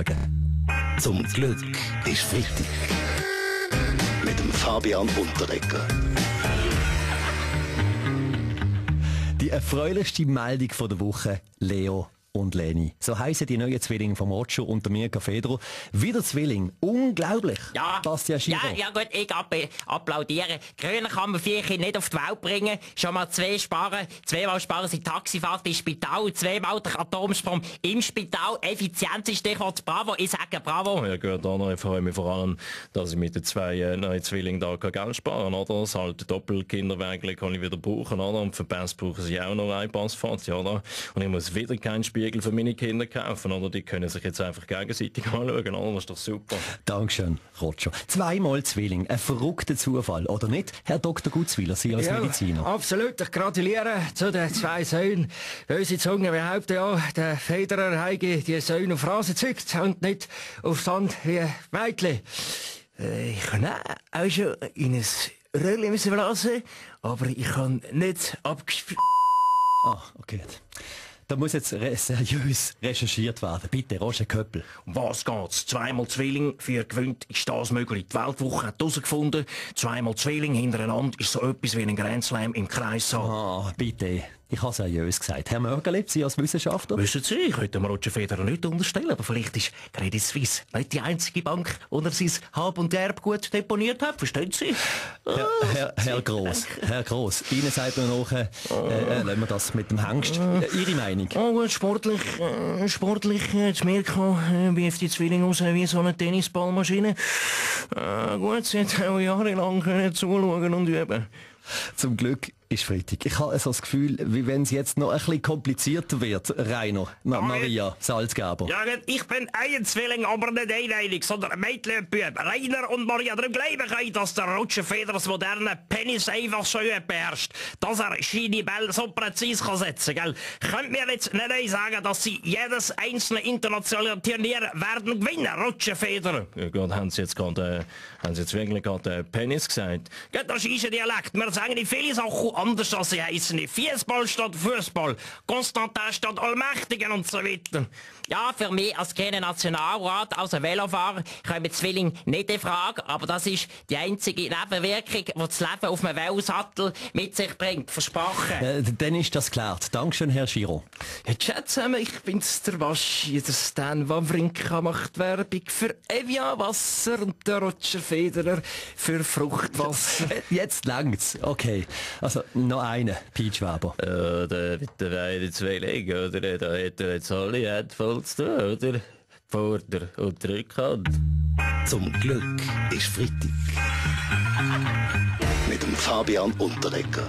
schauen. Zum Glück ist Freitag. Mit dem Fabian Unterreger. Die erfreulichste Meldung von der Woche, Leo und Leni. So heissen die neuen Zwillinge vom Roger und der Mirka Federer. Wieder Zwilling. Unglaublich. Ja, Bastian Schiro. ja gut, ich applaudiere. Grüner kann man 4 Kinder nicht auf die Welt bringen. Schon mal 2 sparen. 2-mal sparen sie Taxifahrt ins Spital. 2-mal der Atomsprung im Spital. Effizienz ist Stichwort. Bravo. Ich sage bravo. Ja gut, Anna, ich freue mich vor allem, dass ich mit den 2 neuen Zwillingen da Geld sparen kann, oder? Das alte Doppelkinderwägel kann ich wieder brauchen, oder? Und für Pass brauchen sie auch noch ein Passfahrt, oder? Und ich muss wieder keinen Spiegel für meine Kinder kaufen, oder? Die können sich jetzt einfach gegenseitig anschauen, oder? Das ist doch super. Dankeschön, Roger. 2-mal Zwilling. Ein verrückter Zufall, oder nicht? Herr Dr. Gutzwiller, Sie als Mediziner. Absolut. Ich gratuliere zu den 2 Söhnen. Böse Zungen behaupten ja, der Federer habe die Söhne auf Rasen gezückt und nicht auf Sand wie Mädchen. Ich kann auch schon in ein Röhrchen verlassen, aber ich kann nicht Ah, okay. Da muss jetzt seriös recherchiert werden. Bitte, Roger Köppel. Um was geht's? 2-mal Zwilling, 4 gewinnt, ist das möglich. Die Weltwoche hat herausgefunden, 2-mal Zwilling hintereinander ist so etwas wie ein Grand Slam im Kreissaal. Ah, bitte. Ich habe seriös gesagt. Herr Mörgeli, Sie als Wissenschaftler? Wissen Sie, ich könnte dem Roger Federer nicht unterstellen, aber vielleicht ist Credit Suisse nicht die einzige Bank, wo er sein Hab und Erbgut deponiert hat. Verstehen Sie? Herr Gross, Ihnen sagt man noch, lassen wir das mit dem Hengst. Ihre Meinung? Oh gut, sportlich, das Mirko wirft die Zwillinge aus wie so eine Tennisballmaschine. Gut, sie hat auch jahrelang können zuschauen und üben. Zum Glück ist Freitag. Ich habe so das Gefühl, wie wenn es jetzt noch ein bisschen komplizierter wird, Rainer, Maria, Salzgeber. Ja gut, ich bin ein Zwilling, aber nicht einig, sondern ein Mädchen und Bub. Rainer und Maria, darum glaube ich, dass der Roger Federer das moderne Penis einfach so beherrscht, dass er seine Bälle so präzise kann setzen kann. Könnt mir jetzt nicht sagen, dass sie jedes einzelne internationale Turnier werden gewinnen, Roger Federer? Ja gut, haben Sie jetzt wirklich gerade Penis gesagt? Gut, das ist ein Dialekt. Wir sagen in viele Sachen anders, als sie heißen. Fußball statt Fußball, Konstantin statt Allmächtigen und so weiter. Ja, für mich als kleiner Nationalrat, als Velofahrer, kommen Zwillinge nicht in Frage, aber das ist die einzige Nebenwirkung, die das Leben auf einem Velosattel mit sich bringt. Versprochen. Dann ist das geklärt. Dankeschön, Herr Schiro. Ja, Chat zusammen, ich bin's, der Waschi, der Stan Wawrinka macht Werbung für Evian Wasser und der Roger Federer für Fruchtwasser. Jetzt langt's. Okay. Also, noch eine, Peach Weber. Der mit den beiden Zwillingen, oder? Da hat er jetzt alle Hände voll zu tun, oder? Vorder- und Rückhand. Zum Glück ist Freitag. Mit dem Fabian Unterreger.